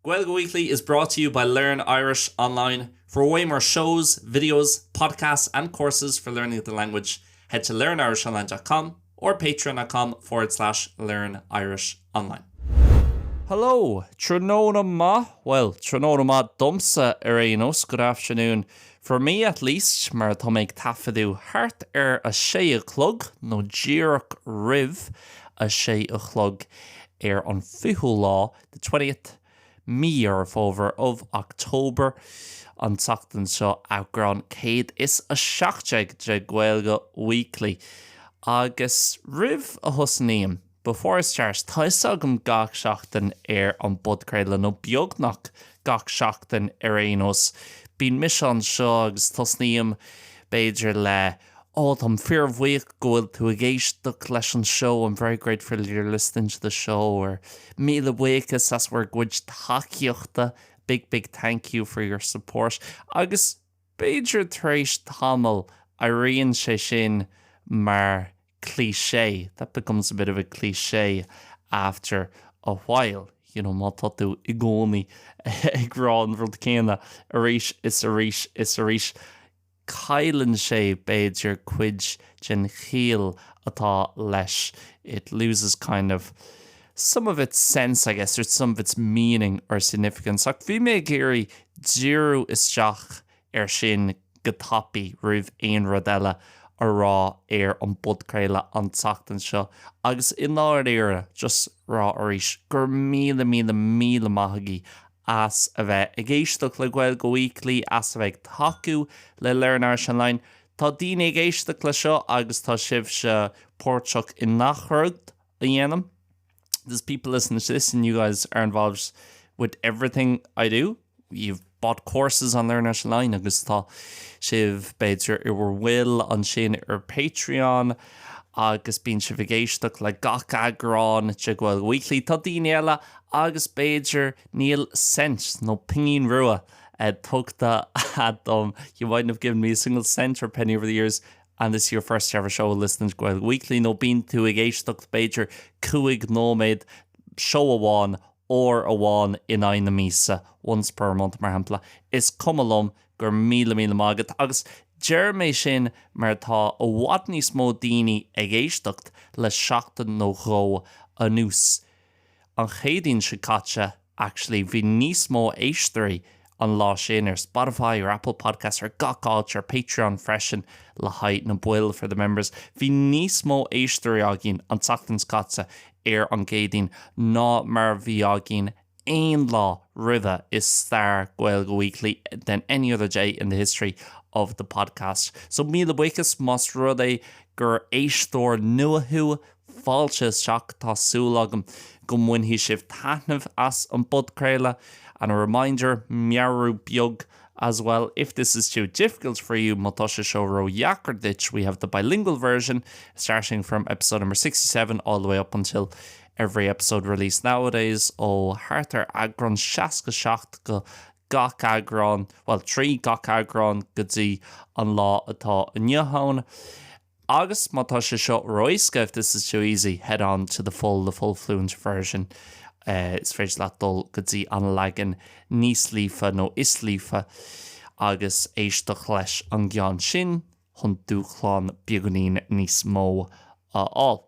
Gaeilge Weekly is brought to you by Learn Irish Online. For way more shows, videos, podcasts and courses for learning the language, head to learnirishonline.com or patreon.com forward slash learn Irish online. Hello, tráthnóna maith, bhuel, tráthnóna maith domsa ar aon nós, good afternoon for me at least, mar tá mé ag taifeadadh thart ar a sé a chlog, nó díreach roimh a sé a chlog ar an 20ú lá, the 20th, mí Dheireadh Fómhair, of October, an tseachtain seo, eagrán 117 de Gaeilge Weekly. Agus roimh a thosnaím, before I start, tá fhios agam gach seachtain ar an bpodchraoladh, nó beagnach gach seachtain ar aon nós, bíonn mise anseo agus tosnaím b'fhéidir le Ó, táim fíorbhuíoch go bhfuil tú ag éisteacht leis an seó, I'm very grateful you're listening to the show, or míle buíochas as bhur gcuid tacaíochta, big big thank you for your support. Agus b'fhéidir tar éis tamaill éiríonn sé sin mar cliché, that becomes a bit of a cliché after a while, you know, má tá tú i gcónaí ag rá an rud céanna arís is arís is arís. cailleann sé, b'fhéidir, cuid den chiall atá leis, it loses kind of some of its sense, I guess, or some of its meaning or significance. Ach bhí mé ag iarraidh díriú isteach air sin go tapaidh roimh aon rud eile a rá ar an bpodchraoladh an tseachtain seo agus i ndáiríre, just rá arís, go raibh míle míle míle maith agaibh as a bheith ag éisteacht le Gaeilge Weekly, as a bheith ag tacú le Learn Irish Online. Tá daoine ag éisteacht le seo agus tá sibhse páirteach i ngach rud a dhéanaim. There's people listening to this and you guys are involved with everything I do. You've bought courses on Learn Irish Online agus tá sibh b'fhéidir i bhur mbaill ansin ar Patreon agus bíonn sibh ag éisteacht le gach eagrán de Gaeilge Weekly. Tá daoine eile agus b'fhéidir níl cent nó pingin rua tugtha agat dom, you mightn't have given me a single cent or penny over the years and this is your first ever show listening to Gaeilge Weekly nó bíonn tú ag éisteacht b'fhéidir 5 nóiméad seó amháin uair amháin in aghaidh na míosa, once per month mar shampla, is cuma liom, go raibh míle míle maith agat agus deir mé sin mar tá i bhfad níos mó daoine ag éisteacht le seachtain nó dhó anuas. An Chéadaoin seo caite, actually, bhí níos mó éisteoirí an lá sin ar Spotify, ar Apple Podcasts, ar gach áit, ar Patreon freisin le haghaidh na baill, for the members. Bhí níos mó éisteoirí againn an tseachtain seo caite ar an gCéadaoin ná mar a bhí againn aon lá roimhe i stair Gaeilge Weekly than any other day in the history of the podcast. So míle buíochas más rud é gur éisteoir nua thú, fáilte isteach, tá súil agam go mbainfidh sibh taitneamh as an bpodchraoladh and a reminder, meabhrú beag as well, if this is too difficult for you, má tá sé seo ródheacair duit, we have the bilingual version starting from episode number 67 all the way up until every episode released nowadays, ó thart ar eagrán 67 go gach eagrán, bhuel, trí gach eagrán go dtí an lá atá inniu ann. Agus má tá sé seo ró-éasca, if this is too easy, head on to the full, the full fluent version. Is féidir leat dul go dtí an leagan níos líofa nó is líofa agus éisteacht leis an gceann sin chun dúshlán beagáinín níos mó a fháil.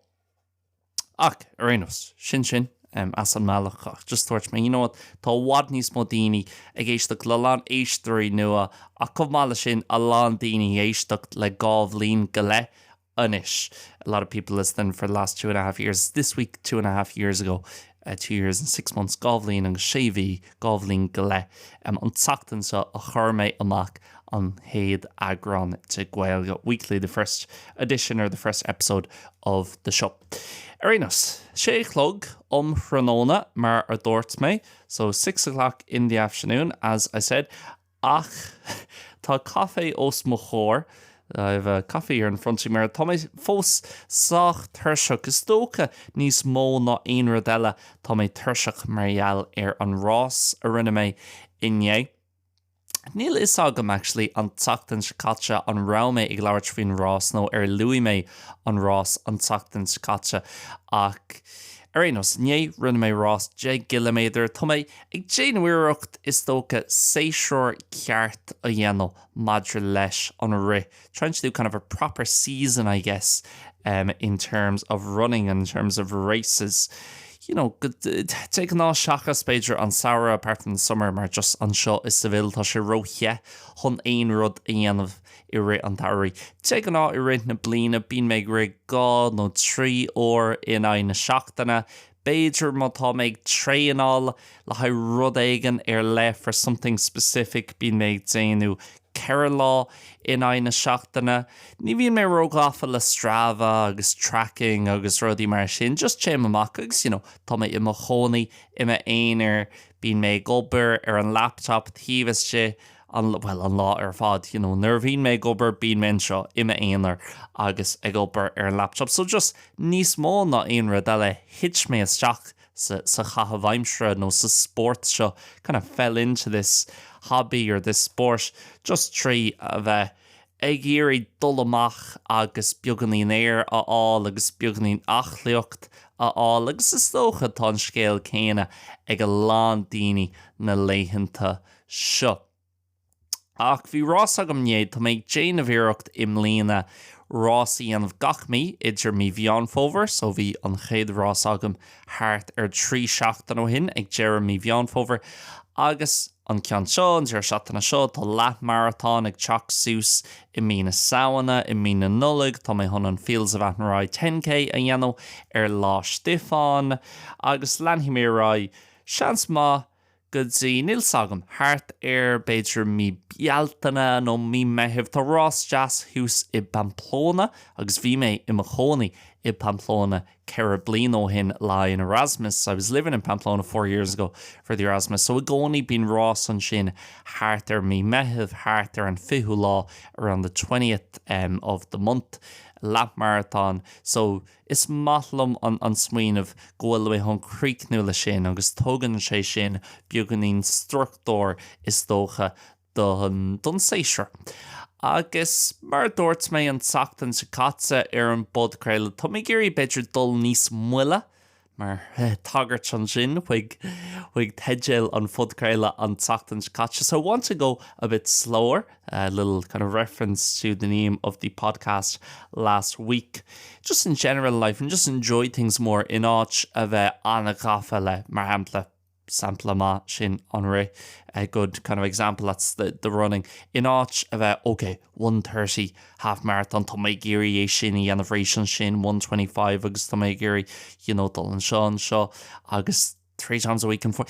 Ach, ar aon nós, sin sin, as an mbealach, ach just dúirt mé, you know what, tá i bhfad níos mó daoine ag éisteacht le a lán éisteoirí nua ach chomh maith leis sin, a lán daoine ag éisteacht le dhá bhliain go leith anois. A lot of people listening for the last two and a half years, this week two and a half years ago, two years and six months, dhá bhliain agus sé mhí, dhá bhliain go leith, an tseachtain seo a chuir mé amach an chéad eagrán de Gaeilge Weekly, the first edition or the first episode of the show. Ar aon nós, sé a chlog um thráthnóna mar a dúirt mé, so six o'clock in the afternoon as I said, ach tá caife os mo chomhair, I have a coffee here in front of me, mar tá mé fós sách tuirseach, is dócha níos mó ná aon rud eile tá mé tuirseach mar gheall ar an rás a rinne mé inné. Níl a fhios agam actually an tseachtain seo caite an raibh mé ag labhairt faoin rás nó ar luaigh mé an rás an tseachtain seo caite ach. Ar aon nós, inné rinne mé rás 10 gciliméadar. Tá mé ag déanamh iarracht, is dócha, séasúr ceart a dhéanamh maidir leis an rith. Trying to do kind of a proper season, I guess, um, in terms of running and in terms of races. You know, de ghnáth seachas b'fhéidir an samhradh, apart from the summer, mar just anseo i Seville tá sé ró-the chun aon rud a dhéanamh i rith an tsamhraidh. De ghnáth i rith na bliana bíonn mé ag rith 2 nó 3 uair in aghaidh na seachtaine. B'fhéidir má tá mé ag traenáil le haghaidh rud éigin ar leith for something specific bíonn mé ag déanamh 4 lá in aghaidh na seachtaine. Ní bhíonn mé róghafa le Strava agus tracking agus rudaí mar sin, just téim amach agus you know tá mé i mo chónaí i m'aonar, bíonn mé ag obair ar an laptop taobh istigh an, bhuel, an lá ar fad, you know, nuair a bhíonn mé ag obair, bíonn mé anseo i m'aonar agus ag obair ar an laptop. So just níos mó ná aon rud eile, thit mé isteach sa, sa chaitheamh aimsire nó sa spórt seo, kind of fell into this hobby or this sport just trí a bheith ag iarraidh dul amach agus beagáinín aer a fháil agus beagáinín aclaíocht a fháil agus is dócha tá an scéal céanna ag a lán daoine na laethanta seo. Ach bhí rás agam inné, tá mé ag déanamh iarracht i mbliana rás a dhéanamh gach mí idir mí Mheán Fómhair, so bhí an chéad rás agam thart ar 3 seachtain ó shin ag deireadh mí Mheán Fómhair, agus an ceann seo, an deireadh seachtaine seo, tá leathmharatón ag teacht suas i mí na Samhna, i mí na Nollag tá mé chun an Fields of Athenry 10K a dhéanamh ar Lá Stiofáin, agus leanfaidh mé ar aghaidh, seans maith, go dtí, níl 's agam, thart ar b'fhéidir mí Bealtaine nó mí Meithimh. Tá rás deas thuas i bPamplona agus bhí mé i mo chónaí i bPamplona 4 bliana ó shin le haghaidh an Erasmus, I was living in Pamplona 4 years ago for the Erasmus, so i gcónaí bíonn rás ansin thart ar mí Meithimh, thart ar an 20ú lá, around the twentieth of the month, leathmharatón, so Is maith liom an smaoineamh go bhfuil mé chun críochnú leis sin agus tugann sé sin beagáinín struchtúir is dócha don séasúr. Agus mar a dúirt mé an tseachtain seo caite ar an bpodchraoladh, tá mé ag iarraidh b'fhéidir dul níos moille mar tagairt ansin chuig chuig teideal an phodchraoladh an tseachtain seo caite. So I want to go a bit slower. A little kind of reference to the name of the podcast last week. Just in general life and just enjoy things more in áit a bheith an-ghafa le, mar shampla, sampla maith sin an rith, a good kind of example that's the, the running, in áit a bheith ok, 1:30 half marathon, tá mé ag iarraidh é sin a dhéanamh arís ansin, 1:25 agus tá mé ag iarraidh you know, dul anseo anseo agus 3 times a week and 4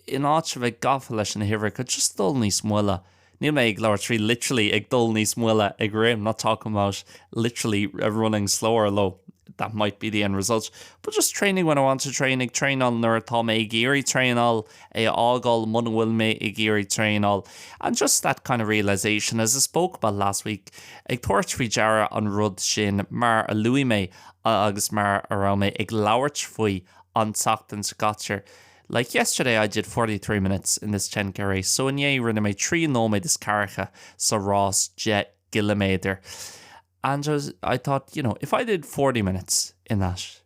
in áit a bheith gafa leis na huimhreacha, just dul níos moille. Níl mé ag labhairt faoi literally ag dul níos moille ag rith, I'm not talking about literally running slower, although that might be the end result, but just training when I want to train, ag traenáil nuair atá mé ag iarraidh traenáil, é a fhágáil muna bhfuil mé ag iarraidh traenáil, and just that kind of realisation, as I spoke about last week, ag tabhairt faoi deara an rud sin mar a luaigh mé agus mar a raibh mé ag labhairt faoi an tseachtain seo caite. Like yesterday I did 43 minutes in this 10k race, so inné rinne mé 3 nóiméad is ceathracha sa rás 10 gciliméadar. And I, was, I thought, you know, if I did 40 minutes in that,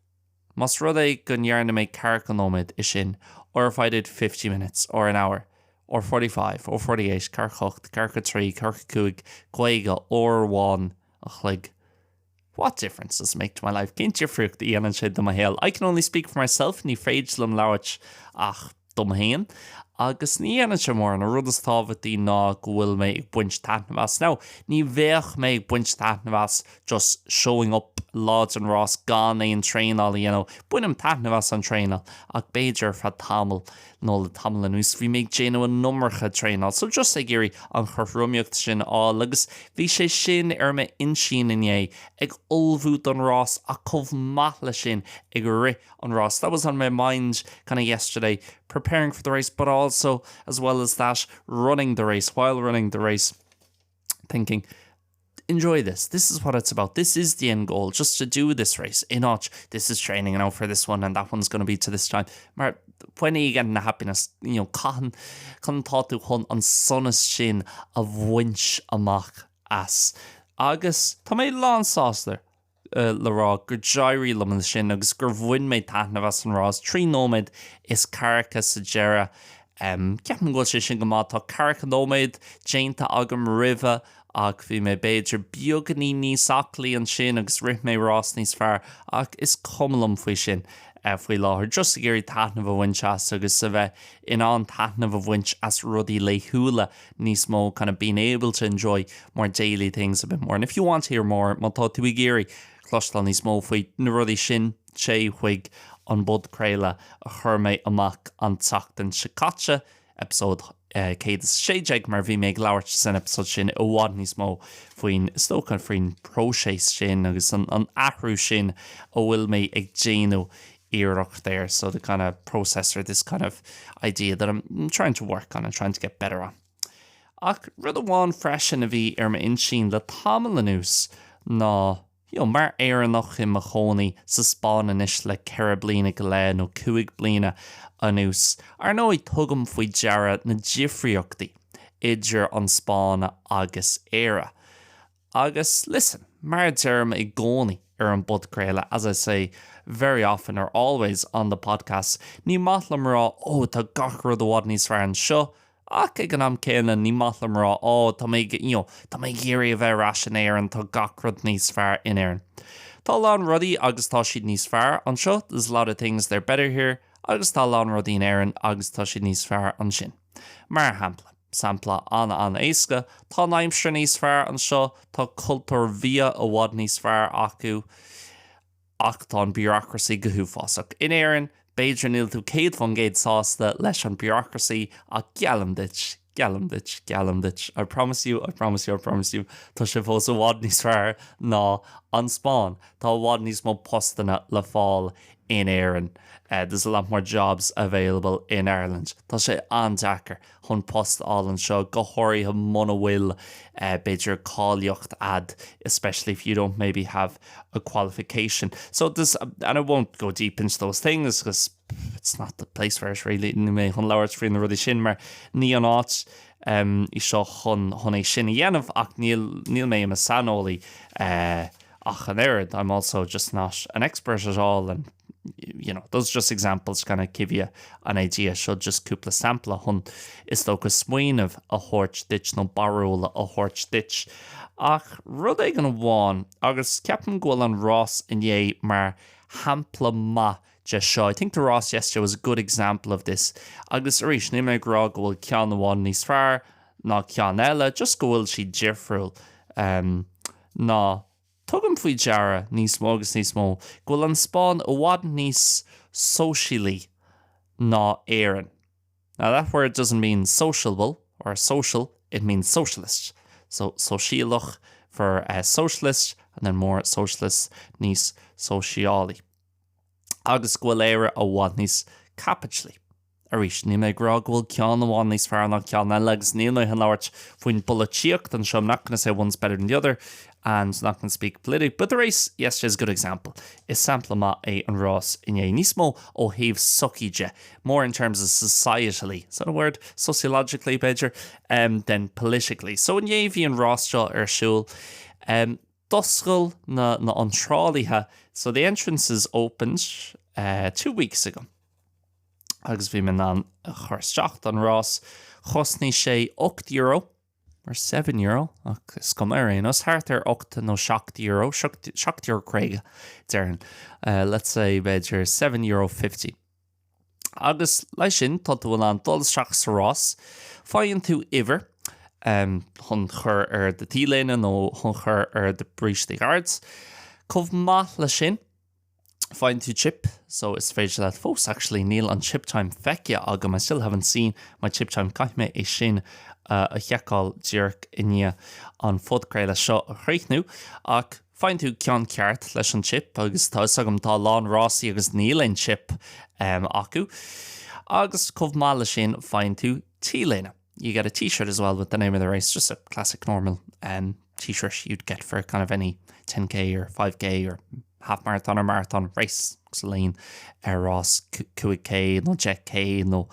más rud é go ndearna mé ceathracha nóiméad i sin, or if I did 50 minutes or an hour, or 45, or 48, 48, 43, 45, 50, uair amháin a chloig. What difference does it make to my life? Cén difríocht a dhéanann sé do mo shaol? I can only speak for myself, ní féidir liom labhairt ach dom féin. Agus ní dhéanann sé mórán, an rud is tábhachtaí ná go bhfuil mé ag baint taitneamh as. Now, ní bheadh mé ag baint taitneamh as just showing up lá den rás gan aon traenáil a dhéanamh. Bainim taitneamh as an traenáil, ach b'fhéidir ar feadh tamaill nó le tamall anuas bhí mé ag déanamh an iomarca traenáil so just ag iarraidh an chothromaíocht sin a fháil agus bhí sé sin ar m'intinn inné ag ullmhú don rás ach chomh maith leis sin ag rith an rás. That was on my mind kind of yesterday preparing for the race but also as well as that running the race while running the race thinking enjoy this. This is what it's about. This is the end goal, just to do this race. In áit, this is training now for this one and that one's going to be to this time. Mar when are you getting the happiness, you know, cathain chun tá tú chun an sonas sin a bhaint amach as. Agus tá mé lán sásta. le rá gur d'éirigh liom ansin agus gur bhain mé taitneamh as an rás, 3 nóiméad is ceathracha sa deireadh. Ceapaim go bhfuil sé sin go maith, tá ceathracha nóiméad déanta agam roimhe ach bhí mé b'fhéidir beagáinín níos aclaí ansin agus rith mé rás níos fearr ach is cuma liom faoi sin faoi láthair, just ag iarraidh taitneamh a bhaint as agus a bheith in ann taitneamh a bhaint as rudaí laethúla níos mó, kind of being able to enjoy more daily things a bit more. And if you want to hear more, má tá tú ag iarraidh cloisteáil níos mó faoi na rudaí sin, téigh chuig an bpodchraoladh a chuir mé amach an tseachtain seo caite, episode 116, mar bhí mé ag labhairt san episode sin i bhfad níos mó faoin, is dócha, faoin bpróiseas sin agus an athrú sin a bhfuil mé ag déanamh iarracht air, so the kind of process or this kind of idea that I'm trying to work on and trying to get better on. Ach rud amháin freisin a bhí ar m'intinn le tamall anuas ná, you know, mar Éireannach i mo chónaí sa Spáinn anois le ceithre bliana go leith nó cúig bliana anuas, ar ndóigh tugaim faoi deara na difríochtaí idir an Spáinn agus Éire. Agus, listen, mar a deirim i gcónaí ar an bpodchraoladh, as I say very often or always on the podcast, ní maith liom rá, oh, tá gach rud i bhfad níos fearr anseo, ach ag an am céanna ní maith liom rá, oh, tá mé ag, you know, tá mé ag iarraidh a bheith ar ais in Éirinn, tá gach rud níos fearr in Éirinn. Tá a lán rudaí agus tá siad níos fearr anseo, there's a lot of things they're better here, agus tá a lán rudaí in Éirinn agus tá siad níos fearr ansin. Mar shampla. Sampla an-an-éasca, tá an aimsir níos fearr anseo, tá cultúr bia i bhfad níos fearr acu, ach tá an bureaucracy go huafásach. In Éirinn, b'fhéidir níl tú 100% sásta leis an bureaucracy ach geallaim duit, geallaim duit, geallaim duit, I promise you, I promise you, I promise you, tá sé fós i bhfad níos fearr ná an Spáinn. Tá i bhfad níos mó postanna le fáil in Éirinn. There's a lot more jobs available in Ireland. Tá sé an-deacair chun post a fháil anseo, go háirithe muna bhfuil, b'fhéidir, cáilíocht a'd, especially if you don't maybe have a qualification. So there's, and I won't go deep into those things because it's not the place for it really, níl mé chun labhairt faoi na rudaí sin mar ní an áit í seo chun chun é sin a dhéanamh ach níl níl mé i mo saineolaí ach an oiread, I'm also just not an expert at all and you know, those are just examples kind of give you an idea, seo just cúpla sampla chun is dócha smaoineamh a thabhairt duit nó barúil a thabhairt duit. Ach rud éigin amháin, agus ceapaim go bhfuil an rás inné mar shampla maith de seo, I think the rás yesterday was a good example of this, agus arís, níl mé ag rá go bhfuil ceann amháin níos fearr ná ceann eile, just go bhfuil siad difriúil, um, ná Tugaim faoi deara níos mó agus níos mó go bhfuil an Spáinn i bhfad níos sóisialaí ná Éirinn. Now that word doesn't mean sociable or social, it means socialist. So sóisialach for socialist and then more socialist níos sóisialaí. Agus go bhfuil Éire i bhfad níos caipitlí. Arís, níl mé ag rá go bhfuil ceann amháin níos fearr ná ceann eile agus níl mé chun labhairt faoin bpolaitíocht anseo, I'm not gonna say one's better than the other and not gonna speak politically, but the race yesterday is a good example. Is sampla maith é an rás inné. Níos mó ó thaobh sochaí de, more in terms of societally, is that a word? Sociologically, b'fhéidir, um, than politically. So inné bhí an rás seo ar siúl. Um, D'oscail na na iontrálaithe, so the entrances opened uh, two weeks ago. agus bhí mé in ann a chur isteach don rás. Chosnaigh sé €8, or €7, ach is cuma ar aon nós, thart ar 8 nó €7, €7.50 déarfainn, let's say b'fhéidir €7.50. Agus leis sin tá tú in ann dul isteach sa rás, faigheann tú uimhir chun chur ar do T-léine nó chun chur ar do bríste ghairid. Chomh maith leis sin, Faigheann tú chip, so is féidir leat fós, actually níl an chip time feicthe agam, I still haven't seen my chip time, caithfidh mé é sin a sheiceáil díreach i ndiaidh an phodchraoladh seo a chríochnú, ach faigheann tú ceann ceart leis an chip agus tá 'fhios agam tá a lán rásaí agus níl aon chip acu. Agus chomh maith leis sin faigheann tú T-léine. You get a t-shirt as well with the name of the race, just a classic normal um, t-shirt you'd get for kind of any 10k or 5k or half marathon or marathon race cosúil le aon rás 5k nó 10k nó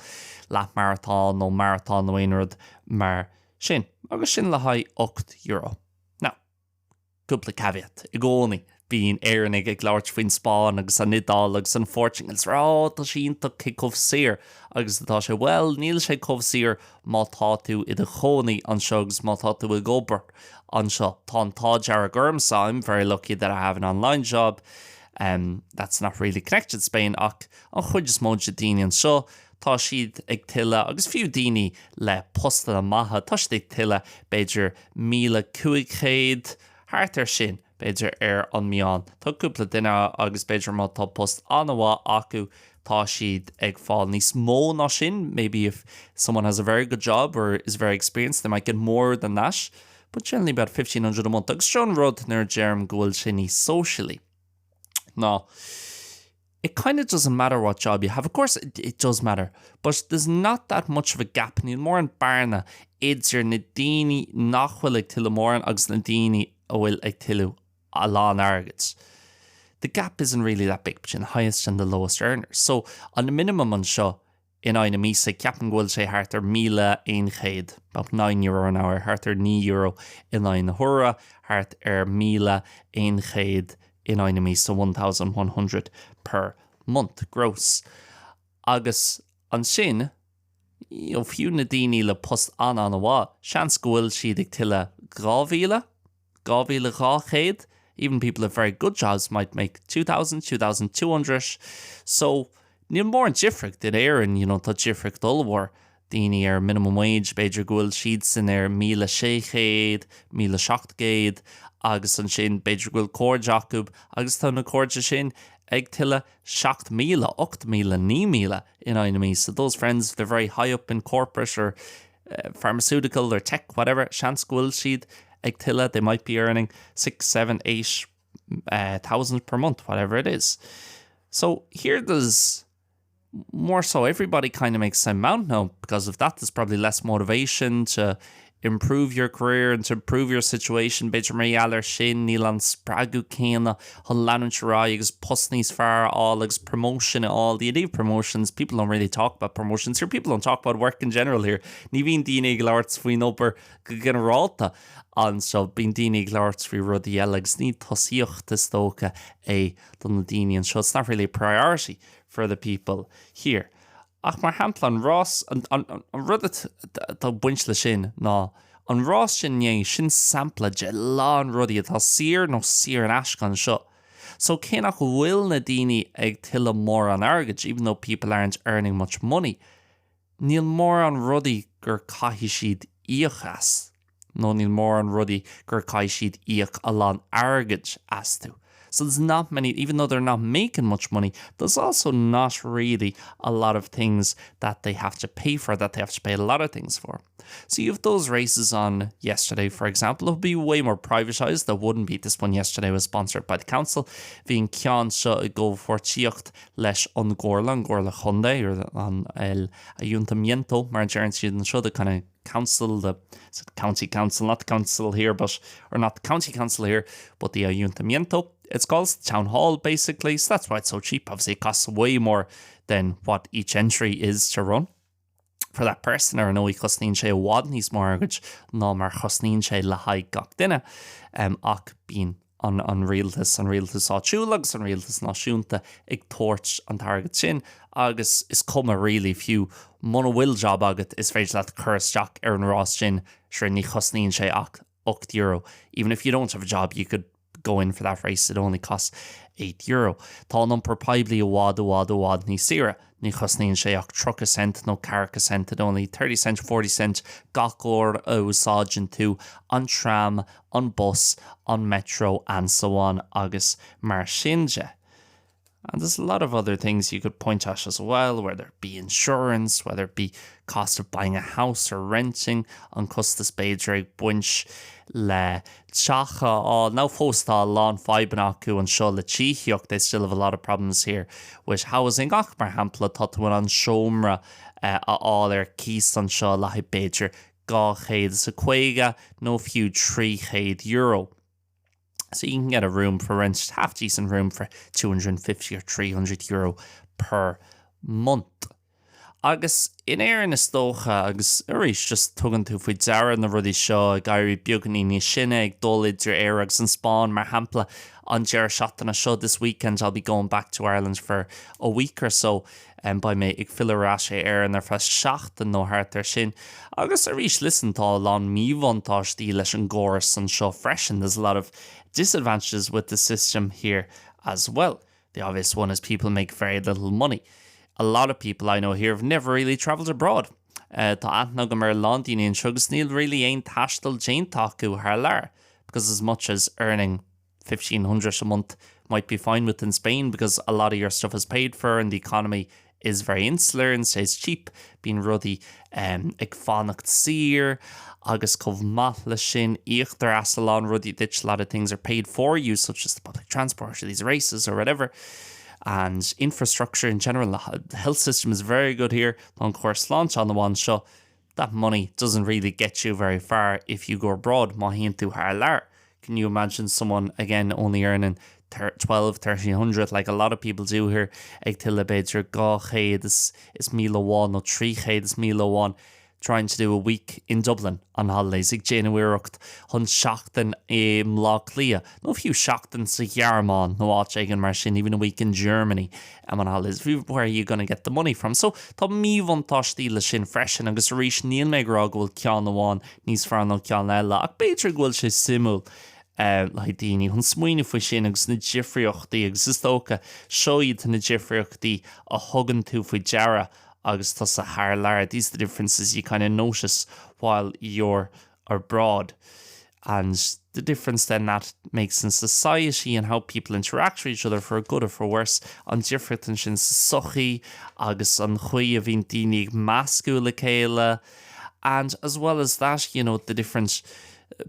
leath maratón nó maratón nó aon rud mar sin. Agus sin le haghaidh €8. Now, cúpla caveat i gcónaí. Bíonn Éireannaigh ag labhairt faoin Spáinn agus an Iodáil agus an Phortaingéil is rá ó tá sé iontach cé chomh saor agus atá sé. Bhuel, níl sé chomh saor má tá tú i do chónaí anseo agus má tá tú ag obair anseo. Tá an t-ádh dearg ormsa, I'm very lucky that I have an online job um, that's not really connected to Spain ach an chuid is mó de daoine anseo, tá siad ag tuilleamh agus fiú daoine le postanna maithe, tá siad ag tuilleamh b'fhéidir 1,500, thart ar sin, b'fhéidir, ar an meán. Tá cúpla duine agus b'fhéidir má tá post an-mhaith acu, tá siad ag fáil níos mó ná sin, maybe if someone has a very good job or is very experienced they might get more than that, but generally about 1,500 a month. Agus seo an rud nuair a deirim go bhfuil sé níos sóisialaí ná it kind of doesn't matter what job you have. Of course it, it does matter, but there's not that much of a gap, níl mórán bearna idir na daoine nach bhfuil ag tuilleamh mórán agus na daoine a bhfuil ag tuilleamh a lán airgid. The gap isn't really that big between the highest and the lowest earners. So an minimum anseo in aghaidh na míosa, ceapaim go bhfuil sé thart ar 1,100, about €9 an hour, thart ar €9 in aghaidh na huaire, thart ar 1,100 in aghaidh na míosa, 1,100 per month, gross. Agus ansin, you know, fiú na daoine le post an-an-mhaith, seans go bhfuil siad ag tuilleamh 2,000, 2,200, even people with very good jobs might make 2,000, 2,200. So, níl mórán difríocht in Éirinn, you know, tá difríocht ollmhór. Daoine ar minimum wage, b'fhéidir go bhfuil siadsan ar 1,600, 1,700 agus ansin b'fhéidir go bhfuil cairde acu agus tá na cairde sin ag tuilleamh 7,000, 8,000, 9,000 in aghaidh na míosa. Those friends, they're very high up in corporate or pharmaceutical or tech, whatever, seans go bhfuil siad ag tuilleamh, they might be earning 6, 7, 8 thousand per month, whatever it is. So here there's more so everybody kind of makes the same amount now because of that there's probably less motivation to improve your career and to improve your situation b'fhéidir mar gheall air sin níl an spreagadh céanna chun leanúint ar aghaidh agus post níos fearr a fháil agus promotion a fháil the idea of promotions people don't really talk about promotions here people don't talk about work in general here ní bhíonn daoine ag labhairt faoin obair go ginearálta anseo bíonn daoine ag labhairt faoi rudaí eile agus ní tosaíocht is dócha é do na daoine anseo it's not really a priority for the people here. Ach mar shampla an rás, an rud atá ag baint leis sin ná an rás sin inné, sin sampla de lán rudaí atá saor nó saor in aisce anseo. So cé nach bhfuil na daoine ag tuilleamh mórán airgid, even though people aren't earning much money, níl mórán rudaí gur caithfidh siad íoc as, nó níl mórán rudaí gur caithfidh siad íoc a lán airgid astu. So there's not many, even though they're not making much money, there's also not really a lot of things that they have to pay for, that they have to pay a lot of things for. So you have those races on yesterday, for example, it would be way more privatized. That wouldn't be this one yesterday was sponsored by the council. Bhí an ceann seo i gcomhpháirtíocht leis an gComhairle, an gComhairle Chontae, or an el Ayuntamiento mar a deireann siad anseo, the kind of council, the county council, not the council here, but or not the county council here, but the Ayuntamiento. It's called town hall basically, so that's why it's so cheap. Obviously it costs way more than what each entry is to run. For that person ar ndóigh cosnaíonn sé i bhfad níos mó airgid ná mar chosnaíonn sé le haghaidh gach duine um, ach bíonn an an rialtas, an rialtas áitiúil agus an rialtas náisiúnta ag tabhairt an t-airgead sin agus is cuma really fiú muna bhfuil job agat is féidir leat cur isteach ar an rás sin sure ní chosnaíonn sé ach €8. Even if you don't have a job you could go in for that race it only costs €8. Tá an iompar poiblí i bhfad i bhfad i bhfad níos saoire. Ní chosnaíonn sé ach 30 cent nó 40 cent, it only 30 cent, 40 cent gach uair a úsáideann tú an tram, an bus, an metro and so on agus mar sin de. And there's a lot of other things you could point at as well, whether it be insurance, whether it be cost of buying a house or renting, an costas b'fhéidir ag baint le teach a fháil. Now fós tá a lán fadhbanna acu anseo le tithíocht, they still have a lot of problems here with housing ach mar shampla tá tú in ann seomra a fháil ar cíos anseo le haghaidh b'fhéidir 250 nó fiú €300. So you can get a room for rent, half decent room for 250 or €300 per month. Agus in Éirinn is dócha, agus arís just tugann tú faoi deara na rudaí seo ag éirí beagáinín níos sine, ag dul idir Éire agus an Spáinn mar shampla an deireadh seachtaine seo, this weekend I'll be going back to Ireland for a week or so, beidh mé ag filleadh ar ais ar Éirinn ar feadh seachtain nó thart ar sin. Agus arís, listen, tá a lán míbhuntáistí leis an gcóras anseo freisin, there's a lot of disadvantages with the system here as well. The obvious one is people make very little money. A lot of people I know here have never really travelled abroad. Tá aithne agam ar a lán daoine anseo agus níl really aon taisteal déanta acu thar lear because as much as earning 1500 a month might be fine within Spain because a lot of your stuff is paid for and the economy is very insular and stays cheap, bíonn rudaí ag fanacht saor agus chomh maith leis sin íoctar as a lán rudaí duit, a lot of things are paid for you such as the public transport or these races or whatever and infrastructure in general, the health system is very good here, tá an córas sláinte an-mhaith anseo, that money doesn't really get you very far if you go abroad má théann tú thar lear. Can you imagine someone again only earning 12, 1300 like a lot of people do here ag tuilleamh b'fhéidir 200 is 1000 amháin nó 300 is 1000 amháin trying to do a week in Dublin on holidays ag déanamh iarracht chun seachtain i mBleá Cliath nó fiú seachtain sa Ghearmáin nó áit éigin mar sin even a week in Germany on holidays where are you gonna get the money from? So tá míbhuntáistí leis sin freisin agus arís níl mé ag rá go bhfuil ceann amháin níos fearr ná ceann eile ach b'fhéidir go bhfuil sé suimiúil le haghaidh daoine chun smaoineamh faoi sin agus na difríochtaí agus is dócha seo iad na difríochtaí a thugann tú faoi deara agus tusa thar lear these are the differences you kind of notice while you're abroad and the difference then that makes in society and how people interact with each other for good or for worse, an difríocht ansin sa tsochaí agus an chaoi a bhíonn daoine ag meascadh le chéile and as well as that, you know, the different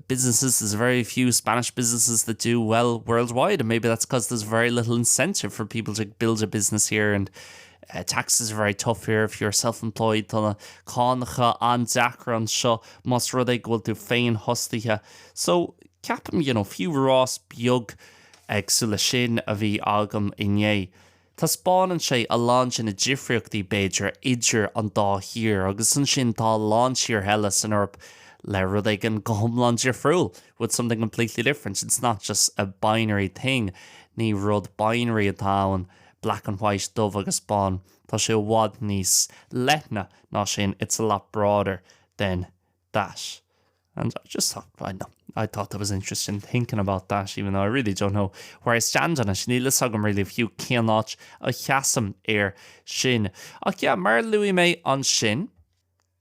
businesses, there's very few Spanish businesses that do well worldwide and maybe that's because there's very little incentive for people to build a business here and uh, taxes are very tough here if you're self-employed tá na cánacha an-deacair anseo más rud é go bhfuil tú féinfhostaithe. So, ceapaim, you know, fiú rás beag cosúil leis sin a bhí agam inné, taispeánann sé a lán de na difríochtaí, b'fhéidir, idir an dá thír agus ansin tá a lán tíortha eile san Eoraip le rud éigin go hiomlán difriúil, with something completely different. It's not just a binary thing, ní rud binary atá ann, black and white, dubh agus bán, tá sé i bhfad níos leithne ná sin, it's a lot broader than that. And I just thought, I know, I thought that was interesting thinking about that, even though I really don't know where I stand on it. Níl a fhios agam really fiú cén áit a sheasaim air sin. Ach yeah, mar a luaigh mé ansin,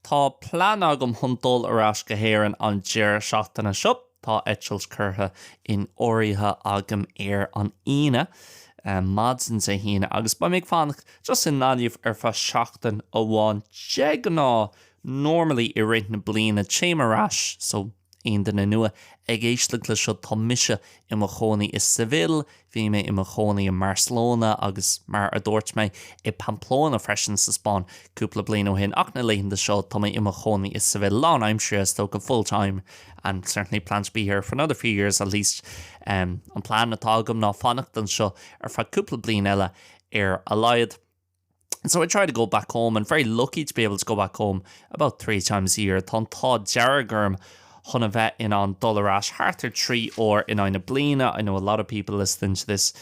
tá plean agam chun dul ar ais go hÉirinn an deireadh seachtaine seo. Tá eitilt curtha in áirithe agam ar an Aoine, maidin Dé hAoine, agus beidh mé ag fanacht just i nGaillimh ar feadh seachtain amháin. De ghnáth, normally i rith na bliana téim ar ais so aon duine nua ag éisteacht le seo tá mise i mo chónaí i Seville, bhí mé i mo chónaí i mBarcelona agus mar a dúirt mé i Pamplona freisin sa Spáinn cúpla bliain ó shin ach na laethanta seo tá mé i mo chónaí i Seville lánaimseartha is dócha full time and certainly plan to be here for another few years at least. Um, an plean atá agam ná fanacht anseo ar feadh cúpla bliain eile ar a laghad. And so I try to go back home and very lucky to be able to go back home about 3 times a year. Tá an t-ádh dearg orm chun a bheith in ann dul ar ais thart ar 3 uair in aghaidh na bliana. I know a lot of people listening to this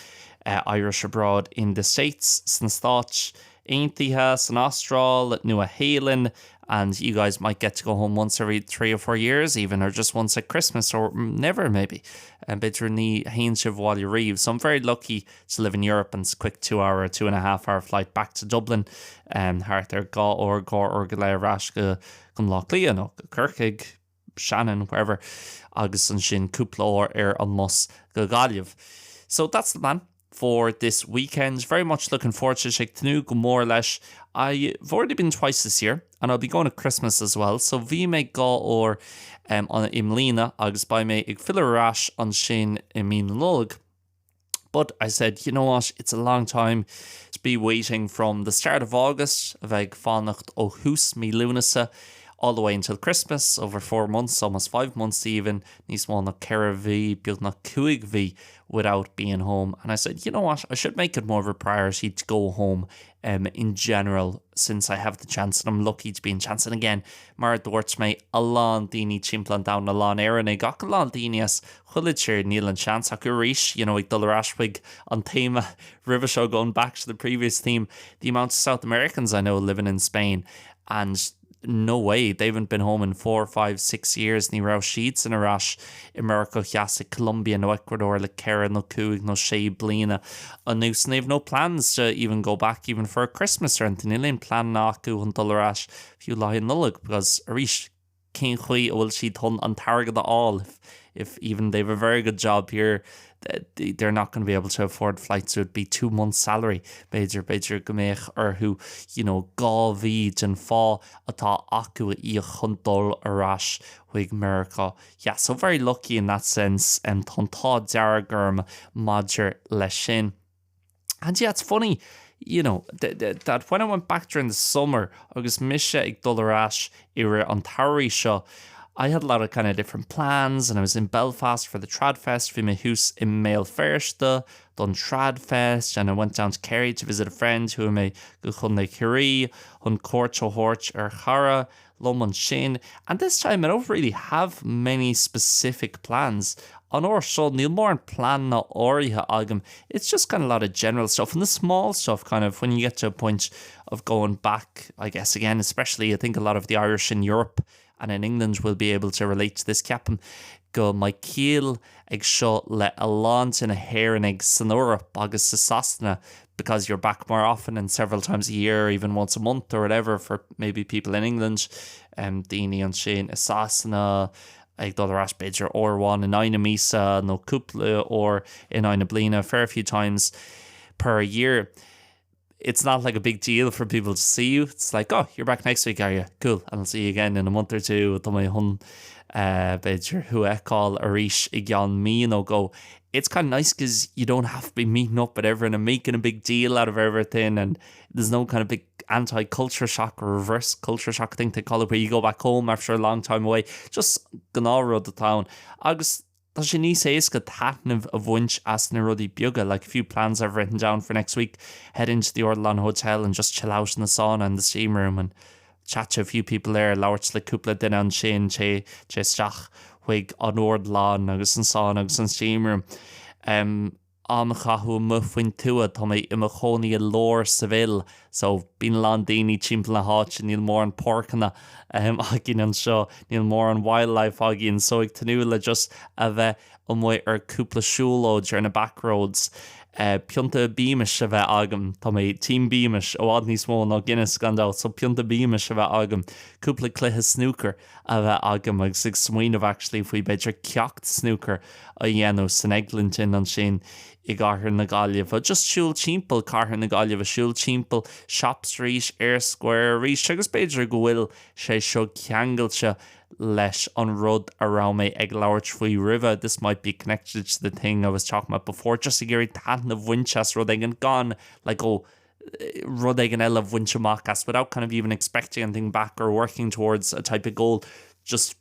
uh, Irish abroad in the States, sna Stáit Aontaithe, san Astráil, Nua-Shéalainn, and you guys might get to go home once every 3 or 4 years even, or just once at Christmas, or never maybe. And b'fhéidir ní théann sibh abhaile riamh. So I'm very lucky to live in Europe and it's a quick 2 hour, 2.5 hour flight back to Dublin thart ar 2 uair, 2 uair go leith ar ais go Baile Átha Cliath nó go Corcaigh, Shannon, wherever, agus ansin cúpla uair ar an mbus go Gaillimh. So that's the plan for this weekend. Very much looking forward to it, ag tnúth go mór leis. I've already been twice this year and I'll be going at Christmas as well, so bhí mé dhá uair um, i mbliana agus beidh mé ag filleadh ar ais ansin i mí na Nollag. But I said, you know what, it's a long time to be waiting from the start of August, a bheith ag fanacht ó thús mí Lúnasa. All the way until Christmas, over 4 months, almost 5 months even, níos mó ná 4 mhí, beagnach 5 mhí without being home. And I said, you know what, I should make it more of a priority to go home um, in general since I have the chance and I'm lucky to be in chance. And again, mar a dúirt mé, a lán daoine timpeall an domhain, a lán Éireannaigh ach a lán daoine as chuile tír, níl an seans acu arís, you know, ag dul ar ais chuig an téama roimhe seo, going back to the previous theme, the amount of South Americans I know living in Spain and no way, they haven't been home in 4, 5, 6 years, ní raibh siadsan ar ais i Meiriceá Theas, i Colombia nó Ecuador le 4 nó 5 nó 6 bliana anuas and they have no plans to even go back even for Christmas or anything, níl aon pleananna acu chun dul ar ais fiú le haghaidh Nollag because arís cén chaoi a bhfuil siad chun an t-airgead a fháil if if even they have a very good job here they're not going to be able to afford flights, it would be 2 months salary b'fhéidir, b'fhéidir go mbeadh orthu you know 2 mhí den phá atá acu a íoc chun dul ar ais chuig Meiriceá. Yeah, so very lucky in that sense and tá an t-ádh dearg orm maidir leis sin. And yeah, it's funny, you know, that when I went back during the summer agus mise ag dul ar ais i rith an tsamhraidh seo, I had a lot of kind of different plans and I was in Belfast for the Tradfest, bhí mé thuas i mBéal Feirste don Tradfest and I went down to Kerry to visit a friend, chuaigh mé go Contae Chiarraí chun cuairt a thabhairt ar chara liom ansin and this time I don't really have many specific plans. An uair seo níl mórán pleananna áirithe agam, it's just kind of a lot of general stuff and the small stuff kind of when you get to a point of going back I guess again especially I think a lot of the Irish in Europe and in England will be able to relate to this ceapaim go mbeidh ciall ag seo le a lán de na hÉireannaigh san Eoraip agus i Sasana because you're back more often and several times a year or even once a month or whatever for maybe people in England um, daoine ansin i Sasana ag dul ar ais b'fhéidir uair amháin in aghaidh na míosa nó cúpla uair in aghaidh na bliana a fair few times per year. It's not like a big deal for people to see you. It's like, oh, you're back next week, are you? Cool. And I'll see you again in a month or two. Tá mé chun uh, b'fhéidir thú a fheiceáil arís i gceann mí nó dhó. It's kind of nice because you don't have to be meeting up with everyone and making a big deal out of everything and there's no kind of big anti-culture shock or reverse culture shock thing they call it where you go back home after a long time away. Just gnáthrud atá ann. Agus Tá sé níos éasca taitneamh a bhaint as na rudaí beaga, like a few plans I've written down for next week, head into the Ardilaun Hotel and just chill out in the sauna and the steam room and chat to a few people there, labhairt le cúpla duine ansin, téigh isteach chuig an Ardilaun agus an sauna agus an steam room. Um, am a chaitheamh amuigh faoin tuath, tá mé i mo chónaí i lár Seville so bíonn a lán daoine timpeall na háite, níl mórán páirceanna againn anseo, níl mórán wildlife againn so ag tnúth le just a bheith amuigh ar cúpla siúlóid ar na back roads. Pionta Beamish a bheith agam, tá mé team Beamish i bhfad níos mó ná Guinness gan dabht so pionta Beamish a bheith agam, cúpla cluiche snúcair a bheith agam agus ag smaoineamh actually faoi b'fhéidir ceacht snúcair a dhéanamh san Eglinton ansin i gcathair na Gaillimhe. Just siúl timpeall cathair na Gaillimhe, siúl timpeall Shop Street, Eyre Square arís agus b'fhéidir go bhfuil sé seo ceangailte leis an rud a raibh mé ag labhairt faoi roimhe, this might be connected to the thing I was talking about before, just ag iarraidh taitneamh a bhaint as rud éigin gan like oh rud éigin eile a bhaint amach as without kind of even expecting anything back or working towards a type of goal, just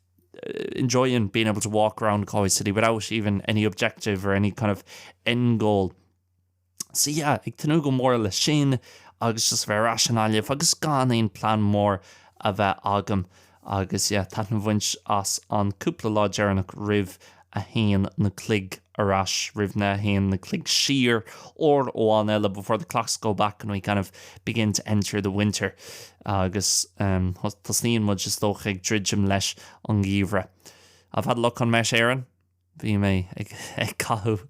enjoying being able to walk around Galway City without even any objective or any kind of end goal. So yeah, ag tnúth go mór leis sin agus just bheith ar ais i nGaillimh agus gan aon plean mór a bheith agam agus yeah, taitneamh a bhaint as an cúpla lá deireanach roimh 1 na cloig ar ais roimh na 1 na cloig siar uair amháin eile before the clocks go back and we kind of begin to enter the winter agus um, tosnaíonn muid is dócha ag druidim leis an ngeimhreadh. I've had a look on Met Éireann. Bhí mé ag ag caitheamh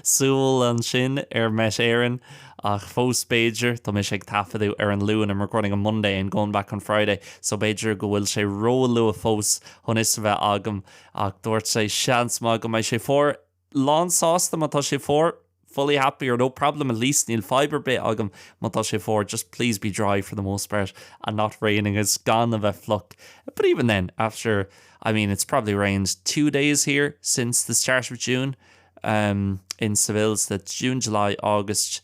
súil ansin ar Met Éireann ach fós b'fhéidir, tá mise ag taifeadadh ar an Luan, I'm recording on Monday and going back on Friday, so b'fhéidir go bhfuil sé ró-luath fós chun fhios a bheith agam Ach dúirt sé, seans maith go mbeidh sé fuar. Lán sásta má tá sé fuar, fully happy or no problem at least, níl fadhb ar bith agam má tá sé fuar, just please be dry for the most part and not raining agus gan a bheith fliuch. But even then, after, I mean, it's probably rained 2 days here since the start of June um, in Seville, so that's June, July, August,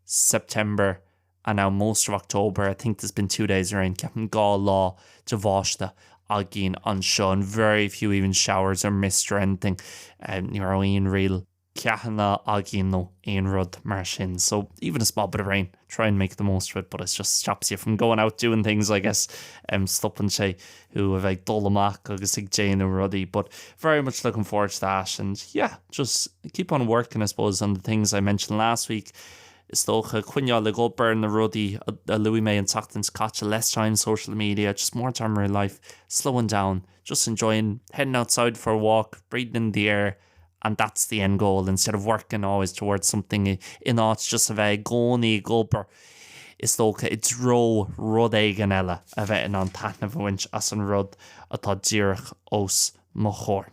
September and now most of October, I think there's been 2 days of rain, ceapaim 2 lá de bháisteach. againn anseo and very few even showers or mist or anything. Ní raibh aon real ceathanna againn nó aon rud mar sin. So even a small bit of rain, try and make the most of it, but it just stops you from going out doing things, I guess. Um, stopann sé thú a bheith ag dul amach agus ag déanamh rudaí, but very much looking forward to that and yeah, just keep on working, I suppose, on the things I mentioned last week. Is dócha coinneáil ag obair ar na rudaí a luaigh mé an tseachtain seo caite, less time social media, just more time in real life, slowing down, just enjoying heading outside for a walk, breathing in the air, and that's the end goal instead of working always towards something in áit just a bheith i gcónaí ag obair is dócha i dtreo rud éigin eile a bheith in ann taitneamh a bhaint as an rud atá díreach os mo chomhair.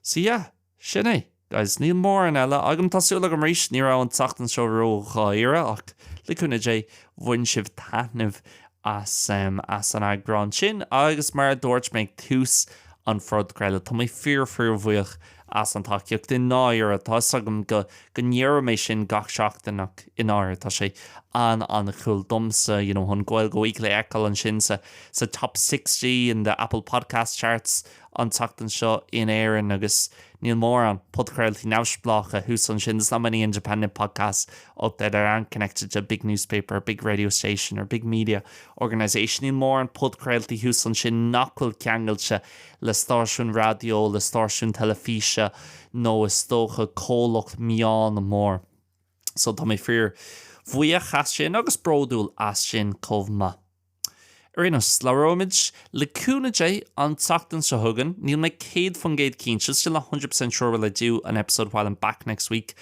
So yeah, sin é, guys, níl mórán eile agam. Tá súil agam arís ní raibh an tseachtain seo ró-dháiríre ach le cúnamh Dé bhain sibh taitneamh as as an eagrán sin agus mar a dúirt mé ag tús an phodchraoladh, tá mé fíor fíor bhuíoch as an tacaíocht i ndáiríre. Tá 'fhios agam go go ndeirim é sin gach seachtain ach i ndáiríre tá sé an-an-cool domsa you know an Gaeilge Weekly a fheiceáil ansin sa sa top 60 in the Apple Podcast charts an tseachtain seo in Éirinn agus níl mórán podchraoltaí neamhspleácha thuas ansin, there's not many independent podcasts up there that aren't connected to a big newspaper, a big radio station or big media organisation. Níl mórán podchraoltaí thuas ansin nach bhfuil ceangailte le stáisiún raidió, le stáisiún teilifíse nó is dócha comhlacht meán mór. So tá mé fíor bhuíoch as sin agus bródúil as sin chomh maith. Ar aon nós, labhróimid le cúnamh Dé an tseachtain seo chugainn. Níl mé 100% cinnte, still not 100% sure will I do an episode while I'm back next week.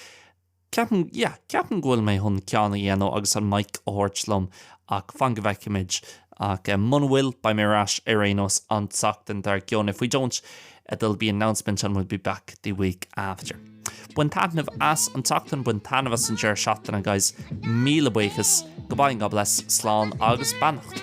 Ceapaim, yeah, ceapaim go bhfuil mé chun ceann a dhéanamh agus an mic a thabhairt liom ach fan go bhfeicfimid. Ach muna bhfuil, beidh mé ar ais ar aon nós an tseachtain dár gcionn. If we don't, there'll be an announcement and we'll be back the week after. Bain taitneamh as an tseachtain, bain taitneamh as an deireadh seachtaine guys. Míle buíochas, goodbye and God bless, slán agus beannacht.